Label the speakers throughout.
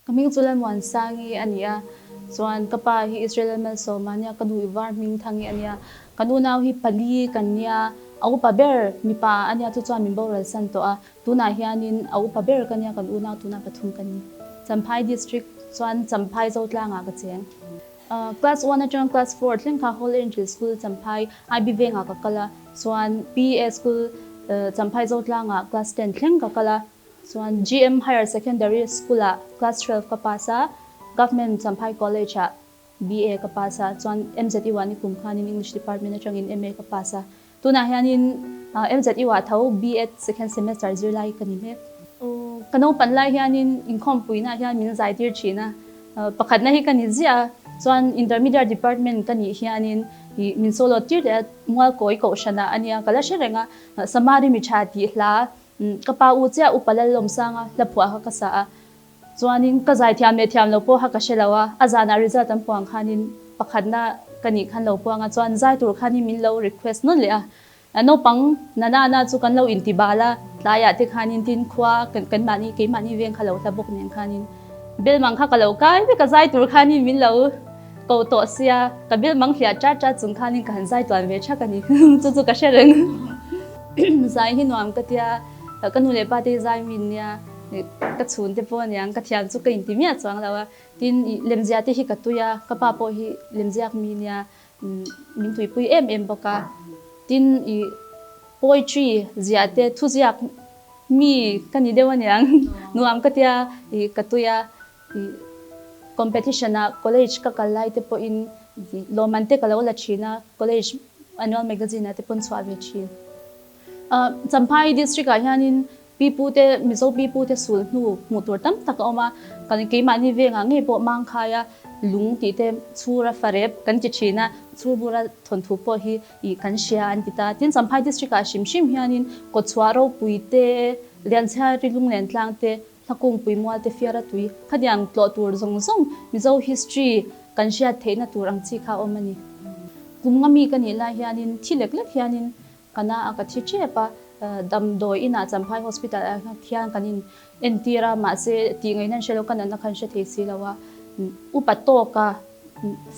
Speaker 1: Ka hming chu Lalmuansangi a ni a, chuan ka pa hi Israel Lalmalsawma a nia, ka nu i var hming Thangi a nia. Kan unau hi pali kan nia, a upa ber mipa a nia chu chuan min boral san tawh a, tunah hianin a upa ber ka nia kan unau tunah pathum kan ni. Champhai District chuan Champhai Zotlangah ka cheng. Class one atanga class four thleng kha Holy Angel School Champhai IB vengah ka kal a, chuan PA School Champhai Zotlangah class ten thleng ka kal a. Chuan GM Higher Secondary School ah class 12 ka pass a, Government Champhai College ah BA ka pass a, chuan MZU ah nikum khanin English Department atangin MA ka pass a. Tunah hianin MZU ah tho BEd second semester zirlai ka ni mek. Ka naupan lai hianin inkhawmpuina hian min zai tir thin a, pakhatna hi ka ni ziah a, chuan Intermediate Department ka nih hianin min solo tir leh a, Mualkawi Kohhranah a nia ka la hre reng a, Samari mi tha tih hla Ka pa u chiah Upa Lallawmsanga hla phuah kha ka sa a, chuanin ka zai thiam leh thiam lo pawh kha ka hre lo a, a zanah result an puang khanin pakhatna ka nih khan lo puang a, chuan zai tur khanin min lo request nawn leh a, naupang Nanana chu kan lo inti bal a, tlaiah te khanin tin khua kan mahni keimahni veng kha lo hla bawk nen khanin belmang kha ka lo kai vek a, zai tur khanin min lo ko tawh sia, ka belmang hliah chat chat chung khanin ka han zai tuan ve thak a ni, chu chu ka hre reng. Zai hi nuam ka tia, ka nu leh pa te hi zai min nia, ka chhun te pawh aniang ka thiam chu ka inti miah chuang lo a, tin lemziah te hi ka tui a, ka pa pawh hi lemziak mi nia min tuipui em em bawk a, tin i poetry ziah te thuziak mi ka ni deuh aniang nuam ka tia i ka tui a, i competition ah college ka kal lai te pawhin lawmman te ka lo la thin a, college Annual magazine ah te pawn chhuah ve thin. Champhai district ah hianin pipu te Mizo pipu te sul hnu hmuh tur tam tak a awm a, kan keimahni vengah ngei pawh Mangkhaia lung tih te chhura farep kan ti thin a, chhurbura thawnthu pawh hi ih kan hria an ti ta. Tin Champhai district ah hrim hrim hianin Kawchhuah ropui te, Lianchhiari lunglen tlang te, Hlakungpui mual te fiara tui khatiang tlawh tur zawng zawng Mizo history kan hriat theihna tur ang chi kha a awm a ni. Kum nga mi ka nih lai hianin thi lek lek hianin ka na a ka thi tep a, damdawi inah Champhai Hospital ah hian kan in entir a, mahse tih ngaihna an hre lo, ka natna kha an hre thei si lo a, upa tawka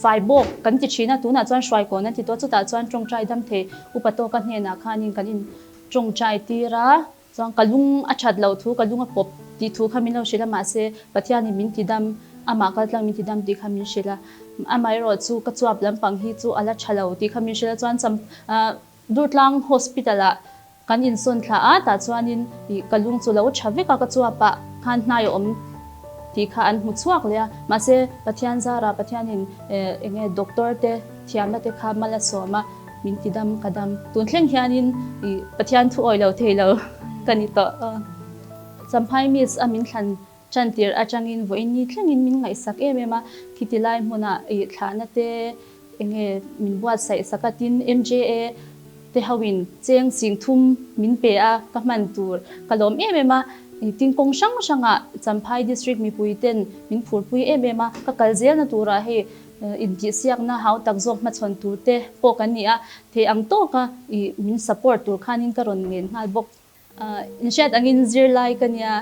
Speaker 1: fai bawk kan ti thin a, tunah chuan hruaikawn an ti tawh a, chutah chuan tawngtai dam thei upa tawka hnenah khanin kan in tawngtai tir a. Chuan ka lung a that loh thu, ka lung a pawp tih thu kha min lo hrilh a, mahse Pathianin min ti dam, amah kaltlang min ti dam tih kha min hrilh a. Amaherawh chu ka chuap lampang hi chu a la tha lo tih kha min hrilh a, chuan cham Durtlang Hospital ah kan insawn thla a, tah chuanin ka lung chu lo tha vek a, ka chuapah khan hnai a awm tih kha an hmu chhuak leh a, mahse Pathian zarah Pathianin eng nge doctor te thiamna te kha mal a sawm a. Min ti dam ka dam. Tun thleng hianin i Pathian thu awi lo thei lo ka ni tawh. Champhai Miss a min thlan tan tir atangin vawiin ni thlengin min ngaihsak em em a, khiti lai hmunah i thlahna te enge min buatsaih sak a, tin MJA te hoin cheng sing thum min pe a, ka hman tur ka lawm em em a, tin kawng hrang hrangah Champhai District mipui ten min phurpui em em a, ka kal zelna turah hei Intihsiakna hau tak zawk hmachhawn tur te pawh kan ni a, thei ang tawka i min support tur khanin ka rawn ngen nghal bawk. Inhriat angin zirlai ka nia,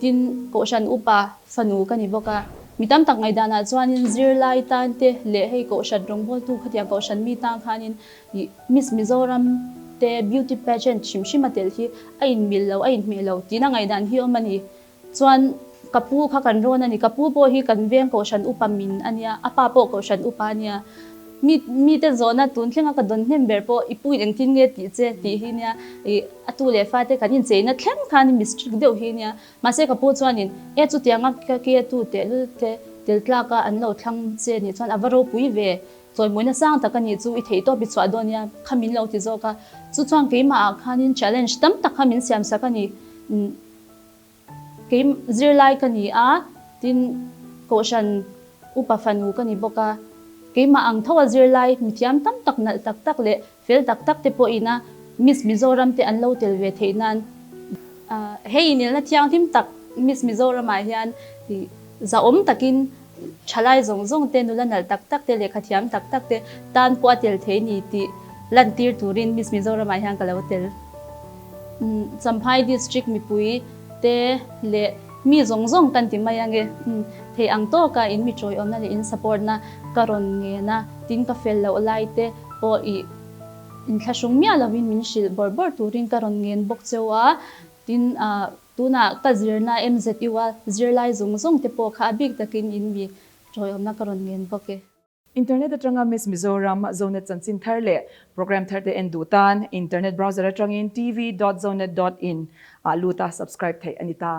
Speaker 1: tin Kohhran upa fanu ka ni bawk a. Mi tam tak ngaihdanah chuanin zirlai tan te leh hei Kohhran rawngbawltu khatiang Kohhran mi tan khanin i Miss Mizoram te beauty pageant hrim hrim a tel hi a inmil lo, a inhmeh lo tihna ngaihdan hi awm a ni. Chuan ka pu kha kan rawn a ni, ka pu pawh hi kan veng kohhran upa min a nia, a pa pawh kohhran upa a nia. Mi mite zawhna tun thlenga ka dawn hnem ber pawh i pu in engtin nge tih che tih hi nia, ih a tu leh fate kan incheina thleng khan mi strict deuh hi nia. Mahse ka pu chuanin e chutianga ka ke tu tehlul te tel tlaka an lo thlang che nih chuan a va ropui ve, chawimawina sang tak a nih chu i theihtawp i chhuah dawn nia kha min lo ti zawk a. Chu chuan keimahah khanin challenge tam tak kha min siamsak a ni. Kei zirlai ka ni a, tin Kohhran upa fanu ka ni bawk a. Keimah ang tho a zirlai mithiam tam tak nalh tak tak leh fel tak tak te pawhin a Miss Mizoram te an lo tel ve theih nan hei inelna thianghlim tak Miss Mizoram ah hian zahawm takin thalai zawng zawng te nula nalh tak tak te lehkha thiam tak tak te tan pawh a tel thei ni tih lantir turin Miss Mizoram ah hian ka lo tel. Champhai District mipui te leh Mi zawng zawng kan ti mai ange. Thei ang tawka in mi tawiawmna leh in support na ka rawn ngen a, tin ka fel loh lai te pawh i inthlahrung miah lovin min hrilh bawrh bawrh turin ka rawn ngen bawk cheu a, tin tunah ka zirna MZU a zirlai zawng zawng te pawh kha a bik takin in mi tawiawmna ka rawn ngen bawk e.
Speaker 2: Internet atanga Miss Mizoram Zonet chanchin thar leh program thar te en duh tan internet browser atangin tv dot zonet dot in ah lut a subscribe theih a ni ta.